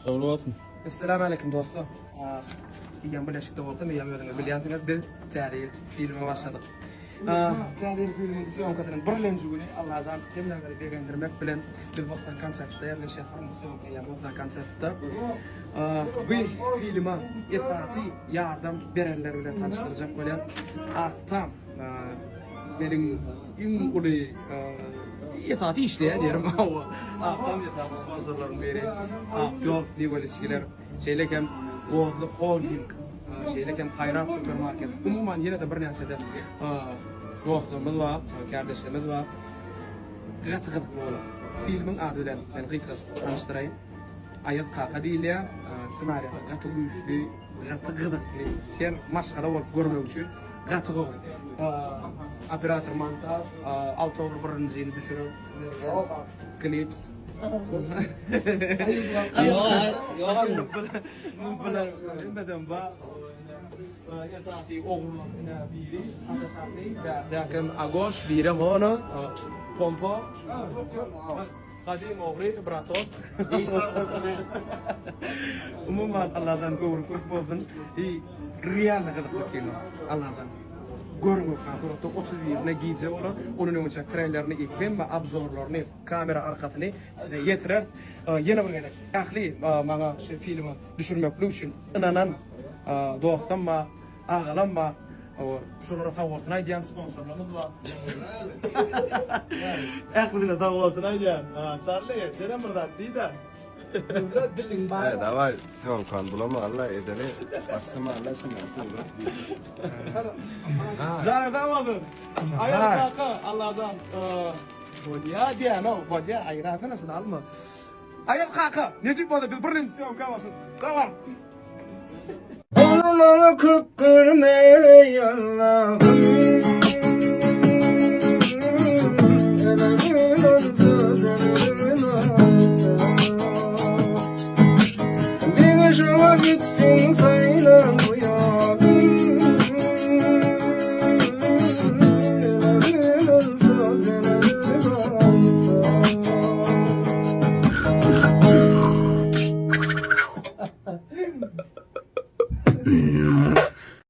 Şowly bolsun. Esselamu aleýkum dostlar. Eýýäm birleşikde bolsam, eýýäm özüňiz bilýänsiňiz, biz Täze ýyl filme başladyk. Täze ýyl filmiň sýomkasynyň birlenji güni Allajan hemmäňizi begendirmek bilen biz Bossan konsertde ýerleşýär. Birinji sýomka eýýäm Bossan konsertde. Bu filme esasy ýardam berenler bilen tanyşdyrjak bolýan. Aktam meniň iň uly esasy işleýän ýerim hawa. Aktam esasy sponsorlaryň biri. Ak ýol miweli içgiler. Şeýle hem Gozly Holding, şeýle hem Haýrat supermarket. Umuman ýene-de birnäçe-de dostlarymyz bar, kärdeşlerimiz bar. Gaty gyzykly bolar. Filmiň ady bilen men gysgajyk tanyşdyraýyn. Aýaz kaka diýilýär. Ssenariýasy gaty güýçli, gaty gyzykly. Her maşgala bolup görmek üçin gaty gowy. Operator montaž, Awtogr birinjini düşüren Klips. Hemmeden bar. Esasy ogullar ine biri Ataşanly, bärdäkem Agoş, birem ona Pompo. Gadym ogry bratok. Umuman Allajan göwni köp bolsun. I realny gyzykly kino. Allajan. Görüň hökman suratda 31-ine gije bolar. Ondan öňçe treylerini hemme obzorlaryny kamera arkasyny size ýetireris. Ýene bir gezek ähli maňa şu filmi düşürmeklik üçin ynanan dostum bar, agalam bar. Şolara sag bolsun aýdýan, sponsorlarymyz bar. Ählisine sag bolsun aýdýan. Şarli, senem bir zat diý-de. He daway sýomkany bulamaly edeli başlamaly şundan soňra. Janyň sag bolsun. Aýaz kaka, Allajan. Bolýa diýýän-ow, bolýa, aýransana şuny alma. Aýaz kaka, nesip bolsa biz birinji sýomka başladyk. Daway. Oglumyňy köp görme eý Allahym. Diňe şoňa gitsin.